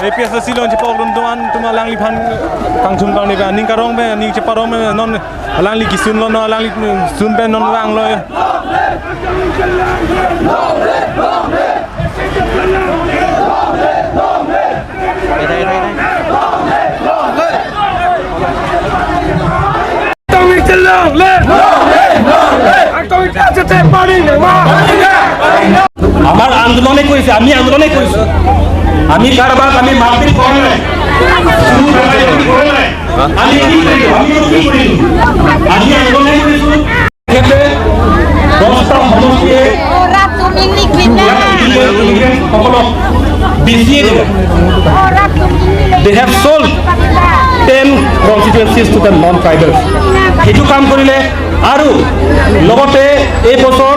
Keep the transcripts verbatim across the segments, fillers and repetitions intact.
A P H L C along chepok dun tuan tum alangliphan kangchum kangni pen aning karong pen aning cheparong pen non alangli kisun lo, non alangli sun pen non vanglo. Long live! Long live! Long live! Long live! Long live! Long live! Long live! Long live! আমাৰ আন্দোলনে কৰিছে, আমি আন্দোলনে কৰিছো। আমি কাৰোবাক আমি মাৰপিট কৰা নাই। চুৰ ডকাইতি কৰা নাই। আমি কি কৰিলো? আমি কি কৰিলো? আমি আন্দোলনে কৰিছো। তেখেতে দহটা সমষ্টিয়ে ইয়াত ইলিগেল ইমিগ্ৰেণ্টসকলক বেচিয়ে দিলে। They have sold ten constituencies to the non-tribals. সেইটো কাম কৰিলে আৰু লগতে এই বছৰ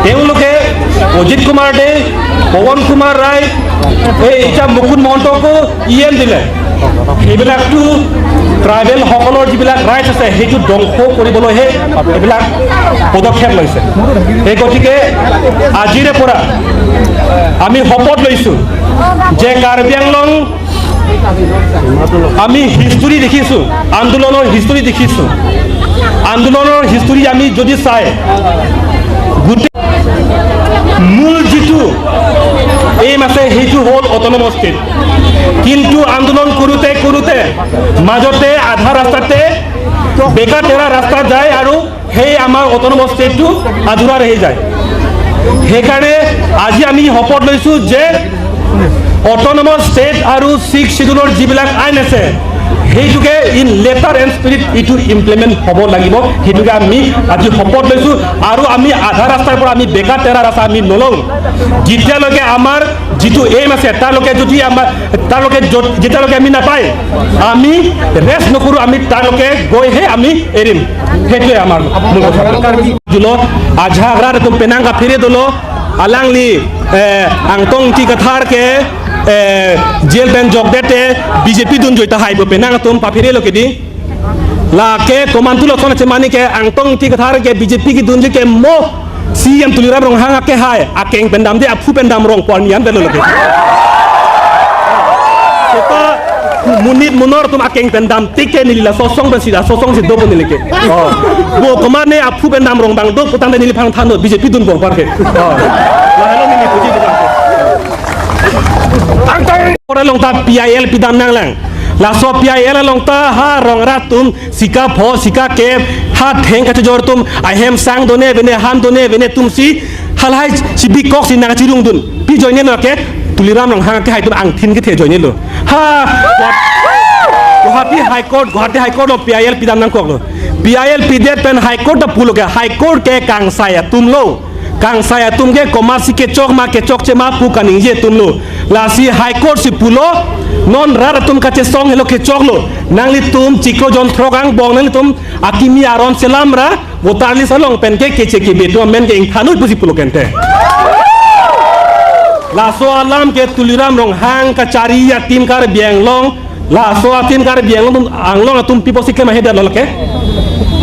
তেওঁলোকে অজিত কুমাৰ দে, পৱন কুমাৰ ৰায়, এই এতিয়া মুকুট মহন্তকো ই এন দিলে। সেইবিলাকতো ট্ৰাইবেলসকলৰ যিবিলাক ৰাইটছ আছে, সেইটো ধ্বংস কৰিবলৈহে এইবিলাক পদক্ষেপ লৈছে। সেই গতিকে আজিৰে পৰা আমি শপত লৈছো যে কাৰ্বি আংলং আমি হিষ্টৰী দেখিছো, আন্দোলনৰ হিষ্টৰী দেখিছো। আন্দোলনৰ হিষ্টৰী আমি যদি চাই, গোটেই মূল যিটো এইম আছে, সেইটো হ'ল অট'নমাছ ষ্টেট। কিন্তু আন্দোলন কৰোঁতে কৰোঁতে মাজতে আধা ৰাস্তাতে বেকা তেৰা ৰাস্তাত যায় আৰু সেই আমাৰ অট'নমাছ ষ্টেটটো আধৰুৱা ৰৈ যায়। সেইকাৰণে আজি আমি শপত লৈছো যে অট'নমাছ ষ্টেট আৰু ছিক্স শ্বিডিউলৰ যিবিলাক আইন আছে, সেইটোকে ইন লেটাৰ এণ্ড স্পিৰিট এইটো ইমপ্লিমেণ্ট হ'ব লাগিব। সেইটোকে আমি আজি শপত লৈছো আৰু আমি আধা ৰাস্তাৰ পৰা আমি বেকা তেৰা ৰাস্তা আমি নলওঁ। যেতিয়ালৈকে আমাৰ যিটো এইম আছে, তাৰলৈকে যদি আমাৰ, তাৰলৈকে য'ত, যেতিয়ালৈকে আমি নাপায়, আমি ৰেষ্ট নকৰোঁ, আমি তাৰলৈকে গৈহে আমি এৰিম। সেইটোৱে আমাৰ মূল কথা। Julo, ajahak rat atum penang kaphere dolo, alangli, eh, Angtong Ingti Kathar ke, eh, jail pen jokdet te B J P dunjoi tahai pu penang atum paphere lo kedi. Lake komantu lo sona chemani ke Angtong Ingti Kathar ke B J P kedunji ke mo C E M Tuliram Ronghang akehai, akeng pen damde aphu pen dam rong pon yan belo lo ke. Seta monit monor atum akeng pen dam tik ke neli laso asong pen si, laso asong si dopo neli ke. Oh. Bo komat ne aphu pen dam rong bang do putangte neli phang than do B J P dunbom apar ke. Oh. Lahelo neli puji putangte. Angtong ora along ta P I L pidam nanglang. Laso P I L along ta ha rong rat atum sika pho sika kep ha theng kachejor atum ahem sang done vene han done vene atum si halahai si bikok si nangchirung dun. Pi ajoine lo ke Tuliram Ronghang akehai atum angthin kethe ajoine lo. Ha Guwahati High Court, Guwahati High Court lo P I L pidam nangkok lo. P I L pidet pen High Court ta pulo ke, High Court ke kangsai atum lo. Kangsai atum ke komat si kechok ma kechokche ma pu kaningje atum lo. Lasi High Court si pulo, non rat atum kachesong helo kechok lo. Nanglitum chiklo jon throk angbong nanglitum akimi aron selam ra voter list along pen ke keche kebe atum amen ke ingthan noi pusi pulo kente. Laso alam ke Tuliram Ronghang kachari a-team Karbi Anglong, laso a-team Karbi Anglong atum, Anglong atum pi apotsi klem ahe det lo ke?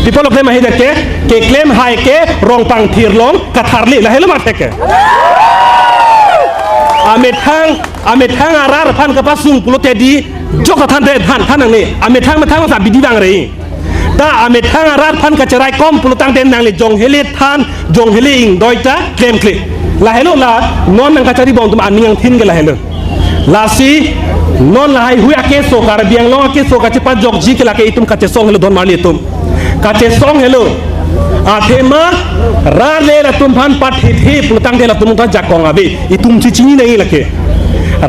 Pi apot lo klem ahe det ke? Keklem hai ke Rongpangthir along katharli, lahelo mati ke. Amethang, amethang arat aphan kapasung pulote di jok than te than than nangne. Amethang methang sa bidi bang rei. Ta amethang arat aphan kacherai kom pulotangte nangli jong hele than, jong hele ingdoi ta klemkle. Lahelo la non nangkachari bom atum aning angthin ke lahelo. Lasi non lahai hui akeso, Karbi Anglong akeso kachepajokji ke lake itum kachesong helo don marli atum. Kachesong helo. Athema rat le latum aphan pathethe pulotangte latum ta jakong ave. Itum si chini nangji lake.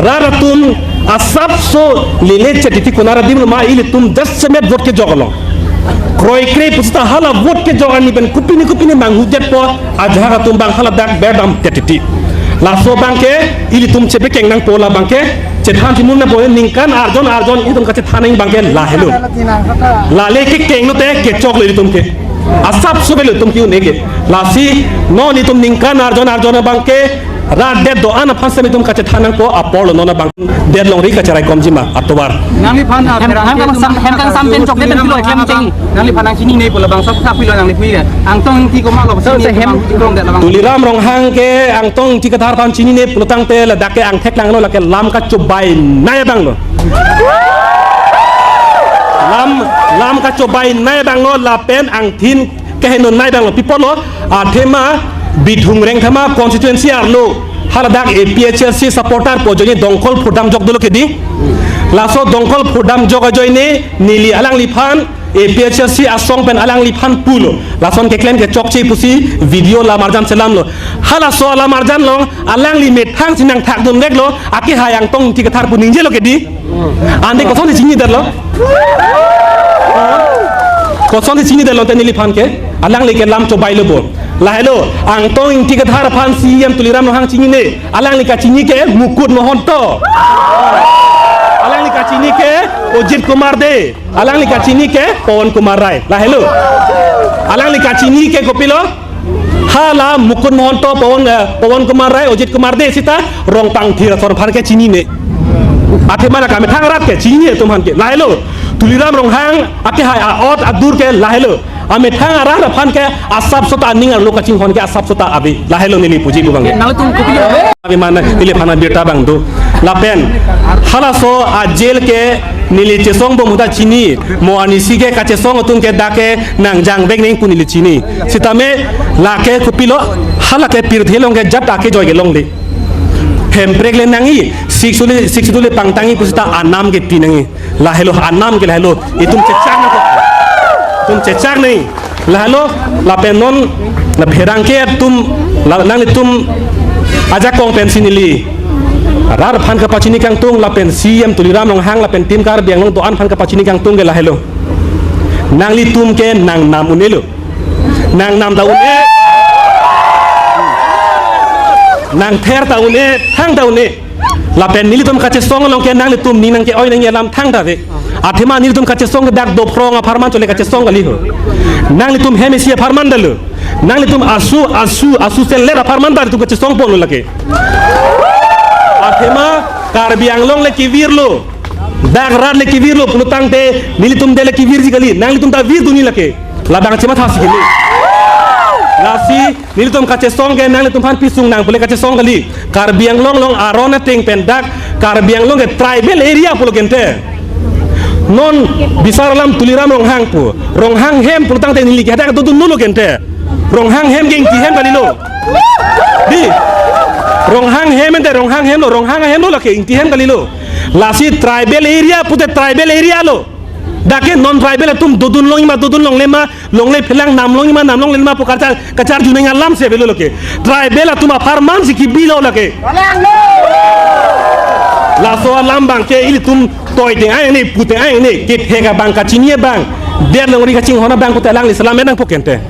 Rat atum asapso lele chetiti konat adim lo ma ilitum jasemet vote kejok along. Kroikre pusita hala vote kejok arni pen kopine kopine manghu detpo ajahak atum abang hala dak berdam chetiti. Laso abang ke ilitum chepekeng nangpo, la abang ke chethan chimun nangpo, ningkan arjon arjon itum kachethan nang abang ke lahelo. Lale kekeng lote kechok lo ilitum ke. Asapso avelo itum ke-un-e ke. Lasi non itum ningkan arjon arjon abang ke Rat det do-an aphan semitum kachethan nangpo, apor lo non abang det longri kacherai komjima atovar. Nangliphan, ah, Hem, hem kang sam, hem kang sam pen chokde pen pilo eklem cheng. Nangliphan nangchinine pu labangso aphan pilo nangliphan. Angtong Ingti komat lo, Sir, chinine se hem. Bang, Ingti Ronghang det labang. Tuliram Ronghang ke Angtong Ingti Kathar aphan chinine pulo tangte ladak ke angthek lang lo, lake lam kachobai nai abang lo. Lam, lam kachobai nai abang lo, lapen angthin keheno nai abang lo. Pi apot lo, athema Bithung Rengthama constituency arlo haladak A P H L C supporter pu ajoine dongkol phurdam jok dolo kedi. Laso dongkol phurdam jok ajoine neli alangliphan A P H L C asong pen alangliphan pulo. Lason keklem ke chokche pusi video lamarjan selam lo. Halaso alamarjan along alangli methang si nangthakdun vek lo, akehai Angtong Ingti Kathar pu ningje lo kedi. Ante kosonsi chini det lo? Kosonsi chini det lo te neliphan ke? Alangli ke lam chobai lo bo. Lahelo, Angtong Ingti Kathar aphan C E M Tuliram Ronghang chinine. Alangli kachini ke Mukut Mahanta. Alangli kachini ke Ajit Kumar Dey. Alangli kachini ke Pawan Kumar Rai. Lahelo. Alangli kachini ke kopilo? Hala Mukut Mahanta, Pawan, eh, Pawan Kumar Rai, Ajit Kumar Dey sita Rongpangthir asor aphan ke chinine. Athema la kamethang arat ke chinine atum aphan ke. Lahelo. Tuliram Ronghang akehai a-ot adur ke lahelo. Amethang arat aphan ke asapso ta aning arlo kachinghon ke asapso ta ave. Lahelo neli puji pu abang ke. Nangtum kopilo? Abimana neli aphan birta abang do. Lapen halaso a-jail ke neli chesong bom ahut ta chini, mo anisi ke kachesong atum ke dak ke nangjang vek nangji pu neli chini. Sitame lake kopilo, halake pirthe along ke jat ake joi ke longle. Hemprek le nangji, Sixth Schedule, Sixth Schedule le pangtangji pu sita anam ke pi nangji. Lahelo anam ke lahelo. Itum chechak nangkok. Itum chechak nangji. Lahelo lapen non la pherangke atum la, nanglitum ajakong pensi neli rat aphan kapachini kangtung lapen C E M Tuliram Ronghang lapen Team Karbi Anglong do-an aphan kapachini kangtung ke lahelo. Nanglitum ke nangnam un-e lo. Nangnam ta un-e. Nangther ta un-e, thang ta un-e. Lapen nelitum kachesong along ke nanglitum ning nangke-oi nangji alam thangta ave. Athema nelitum kachesong ke dak dophrong apharman chole kachesong kali ho. Nanglitum hem isi apharman dalo. Nanglitum asu, asu, asu selet apharman ta nelitum kachesong ponlo lake. Athema Karbi Anglong le kevirlo. Dak rat le kevirlo pulo tangte nelitum det le kevirji kali. Nanglitum ta virdunji lake. Labang chematha si kali. Lasi nelitum kachesong ke nanglitum aphan pisung nang pule kachesong kali. Karbi Anglong along aron ateng pen dak Karbi Anglong ke tribal area pulo kente. Non bisar alam Tuliram Ronghang pu. Ronghang hem pulo tangte neli ke hadak dodun lo kente. Ronghang hem ke Ingti hem kalilo. Di. Ronghang hem ente Ronghang hem lo, Ronghang hem lo lake Ingti hem kalilo. Lasi tribal area pute tribal area lo. Dak ke non tribal atum dodun longji ma, dodun longle ma, longle phelang, nam longji ma, nam longle ma pu kachar, kacharju nangji alam si avelo lake. Tribal atum apharman si kebilo lake. Laso alam abang ke ilitum toi teng ai ne, pu teng ai ne, kethek abang kachini abang, det longri kachinghon abang pute alangli selam enang pu kente.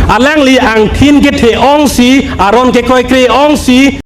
Alangli angthin kethe ongsi, aron kekroikre ongsi,